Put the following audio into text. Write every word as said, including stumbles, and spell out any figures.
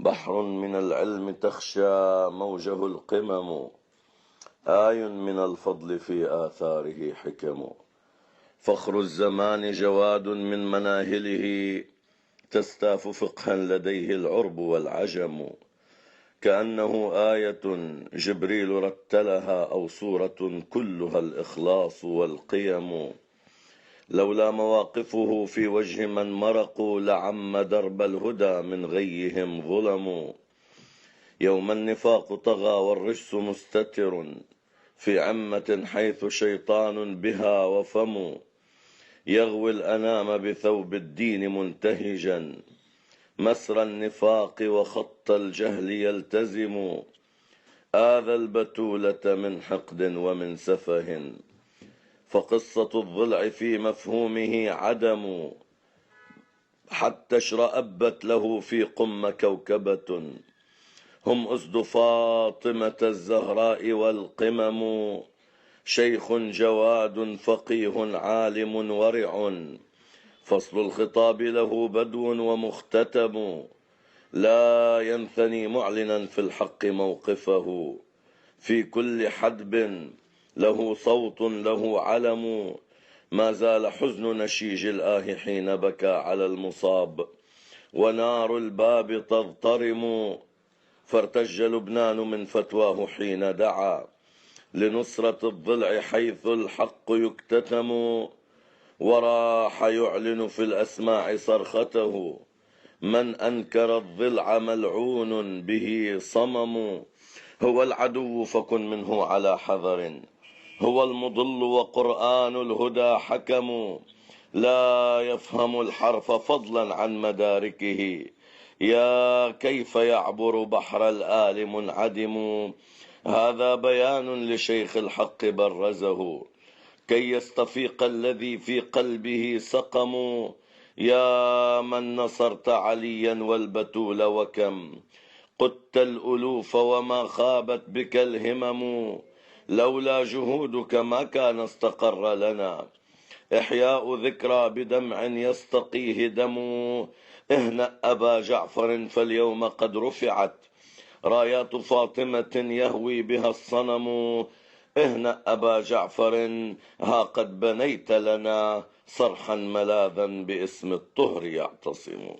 بحر من العلم تخشى موجه القمم، آي من الفضل في آثاره حكم. فخر الزمان جواد من مناهله، تستاف فقها لديه العرب والعجم. كأنه آية جبريل رتلها أو سورة كلها الإخلاص والقيم. لولا مواقفه في وجه من مرقوا لعم درب الهدى من غيهم ظلم. يوم النفاق طغى والرجس مستتر في عمة حيث شيطان بها وفم. يغوي الأنام بثوب الدين منتهجا مسرى النفاق وخط الجهل يلتزم. آذى البتولة من حقد ومن سفه، فقصة الضلع في مفهومه عدم، حتى اشرأبت له في قم كوكبة. هم أسد فاطمة الزهراء والقمم، شيخ جواد فقيه عالم ورع، فصل الخطاب له بدو ومختتم، لا ينثني معلنا في الحق موقفه، في كل حدب له صوت له علم. ما زال حزن نشيج الآه حين بكى على المصاب، ونار الباب تضطرم، فارتج لبنان من فتواه حين دعا لنصرة الضلع حيث الحق يكتتم، وراح يعلن في الأسماع صرخته، من أنكر الضلع ملعون به صمم. هو العدو فكن منه على حذر، هو المضل وقرآن الهدى حكم، لا يفهم الحرف فضلا عن مداركه، يا كيف يعبر بحر الآل منعدم. هذا بيان لشيخ الحق برزه، كي يستفيق الذي في قلبه سقم. يا من نصرت عليا والبتول وكم قدت الألوف وما خابت بك الهمم. لولا جهودك ما كان استقر لنا إحياء ذكرى بدمع يستقيه دم. اهنأ أبا جعفر فاليوم قد رفعت رايات فاطمة يهوي بها الصنم. اهنأ أبا جعفر، ها قد بنيت لنا صرحا ملاذا باسم الطهر يعتصم.